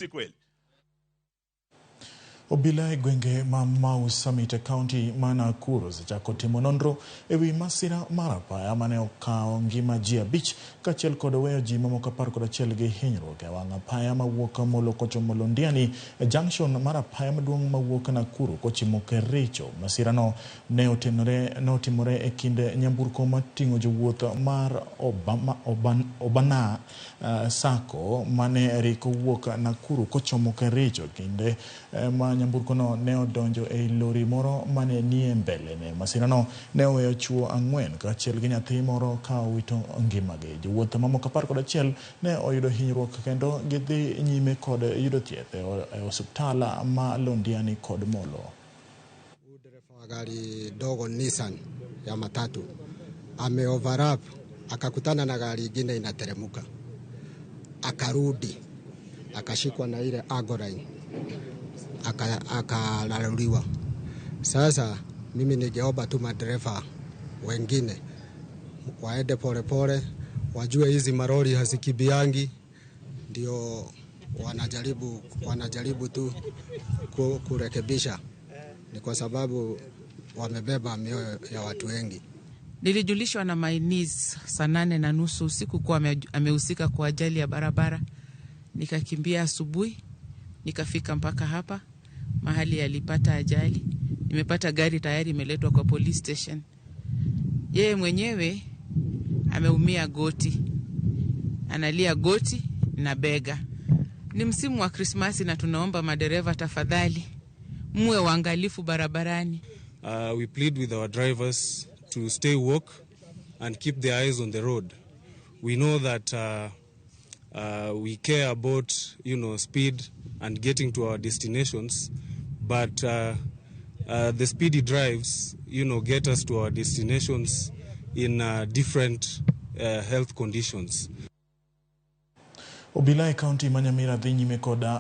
Si kweli? Obila e gwenge ma Mau Summit e kaunti ma Nakuru osechako timo nonro e wi masira mar apaya mane okawo ngima ji 5 kaachiel kod weyo ji mamoko 11 gi hinyruok e wang' apaya mawuok Molo kochomo Londiani e junction mar apaya maduong' mawuok Nakuru kochimo Kericho. Masirano ne otenore ne otimore e kind nyamburko mating'o jowuoth mar Obama, Oban, Obana Sacco mane riko wuok Nakuru kochomo Kericho kinde ma nyamburkono ne odonjo ei lori moro mane nie mbelene. Masirano ne oweyo chuo 4 kaachiel gi nyathi moro ka owito ngimagi. Jowuoth mamoko 11 ne oyudo hinyruok kendo gidhi nyime kod yudo thieth e osiptal ma Londiani kod Molo. Dereva wa gari dogo Nissan ya matatu ame overlap akakutana na gari ingine inateremuka, akarudi akashikwa na ile angle akararuliwa. Sasa mimi ningeomba tu madereva wengine waende polepole, wajue hizi maroli hazikimbiangi, ndio wanajaribu tu kurekebisha, ni kwa sababu wamebeba mioyo ya watu wengi. Nilijulishwa na my niece saa 8:30 usiku kuwa amehusika kwa ajali ya barabara. Nikakimbia asubuhi, nikafika mpaka hapa mahali alipata ajali. Nimepata gari tayari imeletwa kwa police station. Yeye mwenyewe ameumia goti, analia goti na bega. Ni msimu wa Krismasi na tunaomba madereva tafadhali muwe waangalifu barabarani. We plead with our drivers to stay woke and keep their eyes on the road. We know that we care about speed and getting to our destinations, but the speedy drives get us to our destinations in different health conditions. Obila e kaunti ma Nyamira dhi nyime kod